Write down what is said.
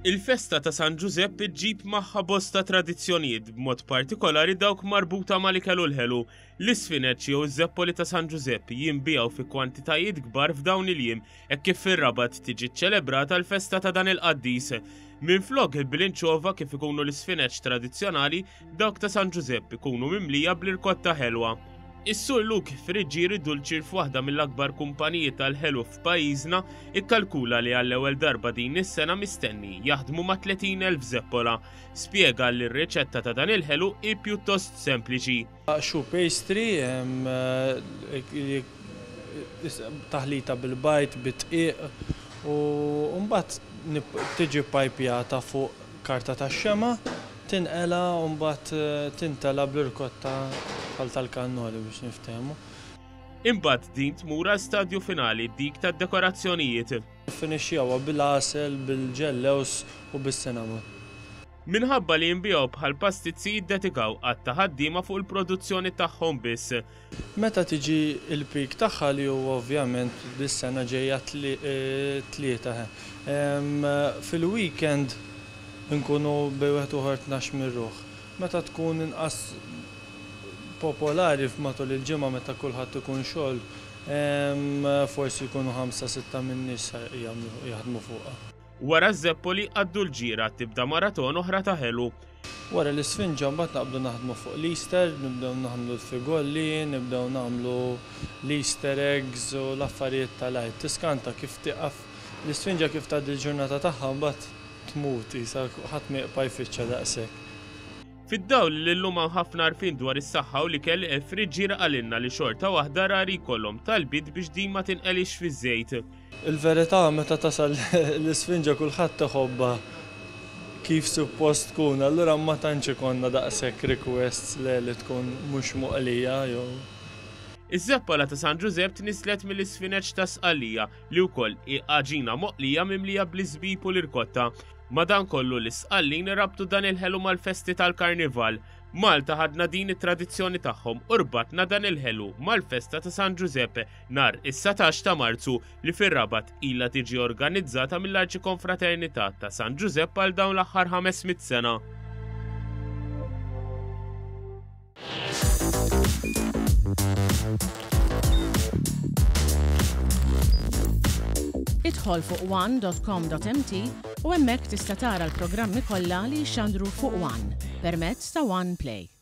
Il-festa ta' San Ġużepp iġġib magħha bosta tradizzjonijiet b'mod partikolari dawk marbuta mal-ikel u l-ħelu. L-isfineċ jew iż-żeppoli ta' San Ġużepp jinbiegħu fi kwantitajiet kbar f'dawn il-jiem hekk kif fir-Rabat tiġi ċċelebrata l-festa ta' dan il-qaddis. Minflok bl-inċova kif ikunu l-isfineċ tradizzjonali, dawk ta' San Ġużepp ikunu mimlija bl-irkotta ħelwa. Is-Sur Luke Friggieri Dulċier f'waħda mill-akbar kumpaniji tal-ħelu f'pajjiżna ikkalkula li għall-ewwel darba din is-sena mistenni jaħdmu ma' 30,000 zeppola. Spjega li r-riċetta ta' dan il-ħelu hi pjuttost sempliċi. Choux pastry, taħlita bil-bajd, bid-dqiq u mbagħad tiġi ppajpjata fuq karta tax-xema', tinqela' u mbagħad tintela' bl-irkotta bħal tal-kannoli biex niftehmu. Imbagħad din tmur għal stadju finali, dik tad-dekorazzjonijiet. Niffinixxjawha bil-għasel, bil-ġellewż u bis-cinnamon. Minħabba li jinbiegħu bħal pastizzi jiddedikaw għadd ta' ħaddiema fuq il-produzzjoni tagħhom biss. Meta tiġi l-peak tagħha li huwa ovvjament dis-sena ġejja t-Tlieta fil-weekend inkunu bejn wieħed u ieħor 12 mir-ruħ. Meta tkun inqas popolari matul il-ġimgħa meta kulħadd ikun xogħol forsi jkunu ħamsa sitta min-nies jaħdmu fuqha. Wara ż-żeppoli għad-dulġiera tibda maraton oħra ta' ħelu. Wara l-isfinġa mbagħad naqbdu naħdmu fuq l-Easter, nibdew naħmlu l-figolli, nibdew nagħmlu l-Easter eggs u l-affarijiet tal-Għid. Tiskanta kif tieqaf l-isfinġa kif tgħaddi l-ġurnata tagħha mbagħad tmut qisha ħadd ma jibqa' jfittxha daqshekk. Fid-dawl li llum hawn ħafna għarfien dwar is-saħħa u l-ikel, Friggier qalilna li xorta waħda rari jkollhom talbiet biex din ma tinqeliex fiż-żejt. Il-verità meta tasal l-isfinġa kulħadd iħobbha kif suppost tkun, allura ma tantx ikollna daqshekk requests le li tkun mhux moqlija jew. Iż-żeppola ta' San Ġużepp tnisslet mill-isfineġ ta' Sqallija, li wkoll hi għaġina moqlija mimlija bl-iżbib u l-irkotta. Madankollu l-Isqallin rabtu dan il-ħelu mal-festi tal-Karnival. Malta ħadna din it-tradizzjoni tagħhom u rbatna dan il-ħelu mal-festa ta' San Ġużepp nhar is-satax ta' Marzu li fir-Rabat ilha tiġi organizzata mill-Arċikonfraternità ta' San Ġużepp għal dawn l-aħħar 500 sena. Idħol fuq one.com.mt u hemmhekk tista' tara l-programmi kollha li jixxandru fuq One permezz ta' One Play.